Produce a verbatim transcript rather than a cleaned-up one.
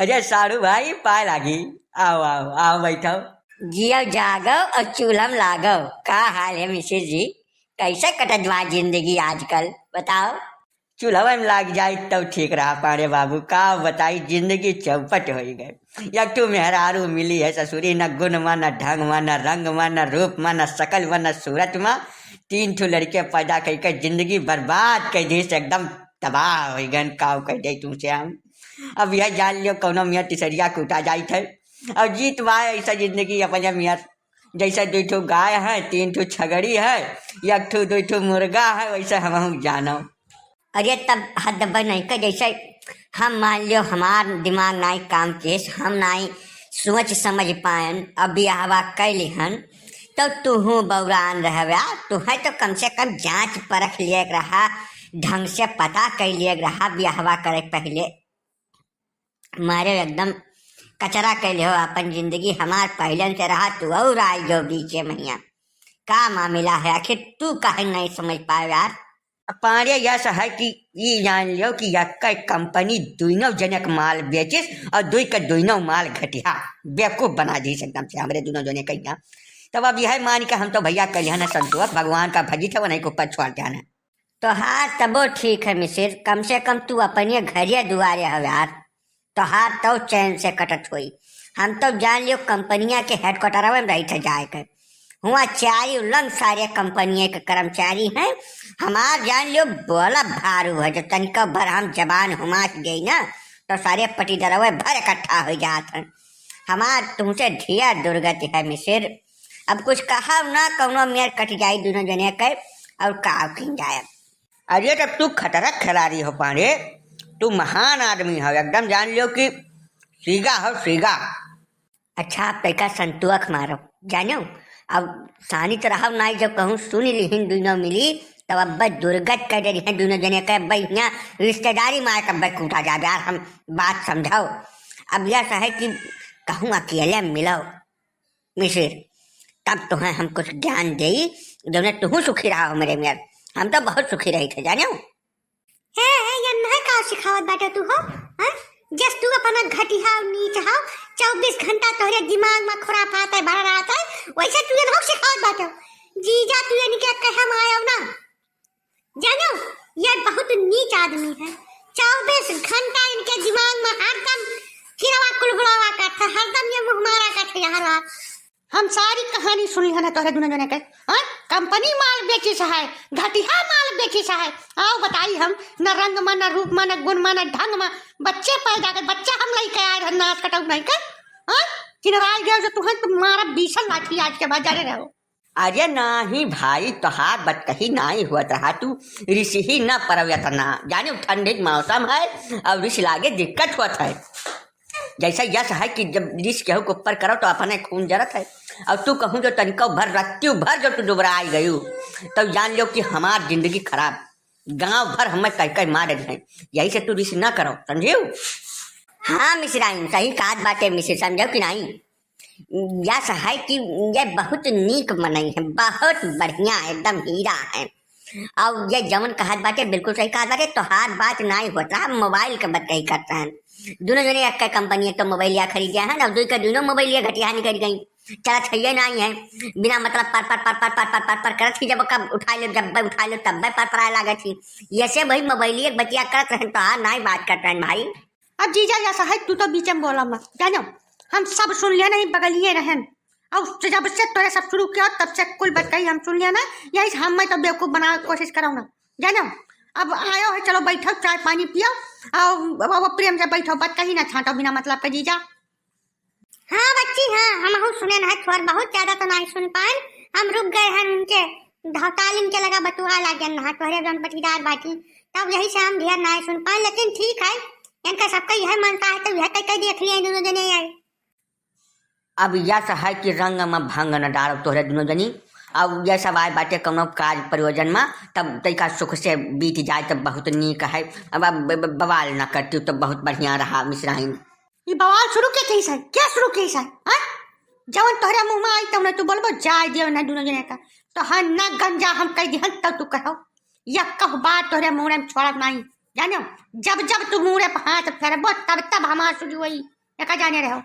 अरे साढ़ू भाई, पाय लागी, आओ, आओ, आओ, बैठो। जियो जागो और चूल्हम लागो। का हाल है मिसिर जी? कैसे कटत बा जिंदगी आजकल, बताओ? चूल्हवे में लाग जाई तब ठीक रहा पांड़े बाबू, का बताई, जिंदगी चौपट होई गए। एक ठो मेहरारू मिली है ससुरी, न गुण मा, न ढंग मा, न रंग मा, न रूप मा, न शकल मा, न सूरत मा। तीन ठो लड़के पैदा कई के जिंदगी बर्बाद कर दी से, एकदम तबाह होई गए। का कह दे तुमसे हम, अब यह जान लियो कौनो मियाँ तिसरिया कूटा जाइत है। और जीत बा ऐसा जिंदगी अपने मियाँ, जैसे दुई ठो गाय है, तीन ठो छगड़ी है, एक ठो दुई ठो मुर्गा है, वैसे हमहू जानो। अरे तब हद बन नहीं का, जैसे हम मान लियो हमार दिमाग नाई काम केस, हम नाई सोच समझ पायन, अब बियाहवा कैली हन, तो तुहू बौरान रहव्या, तुहे तो कम से कम जांच परख लिए रहा, ढंग से पता कर लिए रहा बियाहवा करे पहले। मारे एकदम कचरा कैले हो अपन जिंदगी, हमार पहले से रहा, तू और आई जो बीचे मैया। का मामला है आखिर, तू काहे नहीं समझ पाए यार? पांड़े यस है कि ई जान लियो कि यक्का कंपनी दुइनो जने के माल बेचिस और दुई के दुइनो माल घटिया बेवकूफ बना दीस एकदम से हमरे दुइनो जने के यहाँ। तब अब यह मान के हम तो भैया कलिया ना संतोष, भगवान का भजी थे, वो नहीं के ऊपर छोड़ देना। तोहार तबो ठीक है मिसिर, कम से कम तू अपने घरे दुआरे हो यार, तोहार तो चैन से कटत होई। हम तो जान लियो कंपनिया के हेडक्वार्टरवे में रही थे जाए के, हुआ चारी उलंग सारे कंपनिया के कर्मचारी हैं। हमार जान लियो बोला भारू है, जो तनिका भर हम जबान हुमाच गई ना, तो सारे पटीदरवे भर इकट्ठा हो जात हैं। हमार तुमसे ढेर दुर्गति है मिसिर। अब कुछ कहा ना, कौनो मेर कट जाई दुनो जने के, और का किन जाए। अरे तब तू खतरक खिलाड़ी हो पांड़े, तू महान आदमी हो, एकदम जान लियो कि सीगा हो सीगा। अच्छा, आप तैका संतोख मारो, जानो, अब सानी तो रहब नाई, जब कहूँ सुन लिहिन दुइनो मिली, तब अब्बे दुर्गत कर दे रही हैं दुइनो जने के, अब्बे यहाँ रिश्तेदारी मार के अब्बे कूटा जाबे यार, हम बात समझाओ। अब यह है कि कहूँ अकेले मिलो मिसिर, तब तुहें हम कुछ ज्ञान देई, जौने तुहू सुखी रहा हो मेरे मेर, हम तो बहुत सुखी रही थे, जानो। हे, हे, ये नहीं का सिखावत बाटे तू हो, हैं? जस तू अपना घटिया और नीच हो, चउबीस घंटा तोहरे दिमाग में खुराफात है भरा रहत है, वैसे तू ये नहीं सिखावत बाटे। जीजा तू इनके कहे में आयो ना। जानो, ये बहुत नीच आदमी है। चउबीस घंटा इनके दिमाग में हरदम खिरवा कुलबुलावा का था, हरदम ये मुँह मारा का था यहाँ रात। हम सारी कहानी सुन लिया ना तोहरे दुनो जने के। हाँ? कंपनी माल बेचिस है, घटिया माल बेचिस है। आओ बताई हम, न रंग मा, न रूप मा, न गुण मा, न ढंग मा। बच्चे पैदा कर, बच्चा हम लइके आए रहन, नाश कटाऊ नहीं के। हाँ? किनराई गयो जो तुहन तो मारा बीसन लाठी आज के बाद, जाने रहो। अरे नाही भाई, तोहार बतकही नाही हुअत रहा, तू रिस ही न परव इतना। जाने ठंडी के मौसम है और रिस लागे दिक्कत होत है। जैसा यस है कि जब रिस केहू के ऊपर करो तो अपने खून जरत है, और तू कहूँ जो तनिको भर रत्ती भर जो तू दुबराई गयू, तब जान लो कि हमार जिंदगी खराब, गांव भर हमें कह कह मार रही है। यही से तू रिस न करो, समझियो? हाँ मिसिराइन, सही कहत बाटे मिसिर, समझो कि नहीं? यस है कि ये बहुत नीक मनई है, बहुत बढ़िया, एकदम हीरा है। और ये जवन कहत बाटे, बिल्कुल सही कहत बाटे, तोहार बात नाई होत रहा, मोबाइल के बात कही करता है। दुनो जने एक कंपनी एक तो मोबाइल या खरीद गया है ना, दुई के दुनो मोबाइल ये घटिया निकल गई, चलत है ये नाई है, बिना मतलब पर पर पर पर पर पर पर करत ही, जब कब उठा ले, जब उठा ले तब पर पर आए लागत ही। ये से भाई मोबाइल एक बतिया करत रहन, तोहार नाई बात करत रहन भाई। अब जीजा या साहब तू तो बीच में बोला मत, जानो, हम सब सुन लिया नहीं, बगलिए रहन। और जब से तोरे सब शुरू किया तब से कुल बात कही हम सुन लिया ना, यही से हम मैं तो बेवकूफ बनावे के कोशिश करो ना, जानो। अब आयो है, चलो बैठो, चाय पानी पियो, और अब, अब प्रेम से बैठो, बात कही ना छाटो बिना मतलब के जीजा। हाँ बच्ची, हाँ, हमहू सुने ना, थोड़ बहुत ज्यादा तो नहीं सुन पाए, हम रुक गए हैं उनके धौतालिन के लगा बतुआ लागे ना, तोहरे जौन पटीदार बाटी, तब यही से हम ढेर नहीं सुन पाए, लेकिन ठीक है, इनका सबका यह मनता है तो यह तय कर देख लिए दोनों जने आए। अब यस है कि रंग में भंग न डालो तोहरे दोनों जनी। अब यह सब आए बाटे कौनो काज प्रयोजन में, तब तैका सुख से बीत जाए तब बहुत नीक है। अब, अब ब-, ब-, बवाल न करती तो बहुत बढ़िया रहा मिसिराइन। ये बवाल शुरू के कही से? क्या शुरू के से? हाँ? जवन तोहरे मुंह में आई तवन तू बोलबो, जाए दियो ना दोनों जने का। तो हाँ ना गंजा हम कह दिहन तब तू कहो। या कह बात तोहरे मुंह में छोड़त नहीं। जानो, जब जब तू मूड़े पे हाथ फेरबो, तब तब हमार सुजवई। एका जाने रहो।